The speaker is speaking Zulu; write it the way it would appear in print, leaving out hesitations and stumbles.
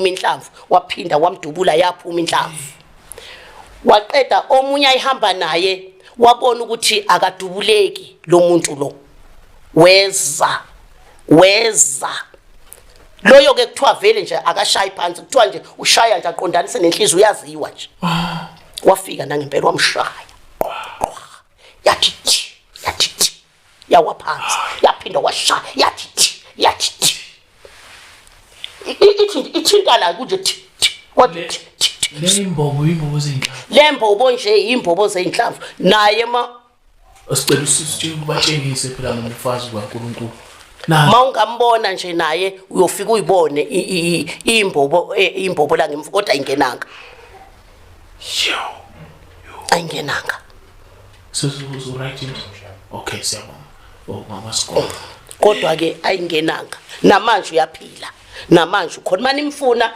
Inhlamvu waphinda wamdubula, yaphuma inhlamvu. Waqeda omunye ayihamba naye, wabona ukuthi akadubuleki lo muntu lo. Weza weza loyo ke, kuthiwa vele nje akashayi phansi, kuthiwa nje ushaya nje aqondanise nenhliziyo, uyaziwa nje. Wafika nangempela wamshaya, yathi thi, yathi thi, yawa phansi. Yaphinda washaya, yathi thi, yathi thi. Ithi ithinta la kunje, thi thi, wathi thi thi thi. Le imbobo, imbobo zenhlamvu. Le mbobo nje, imbobo zey'nhlamvu naye ma. Sicela usitshele, ubatshengise phela nomfazi kaNkulunkulu na. Ma ungambona nje naye, uyofika uyibone imbobo, imbobo la ngemva, kodwa ayingenanga. Yo. Ayingenanga. So so right nje. Okay, siyabonga. Oh, mama Sikolo. Kodwa ke ayingenanga. Namanje uyaphila, namanje ukhona manimfuna.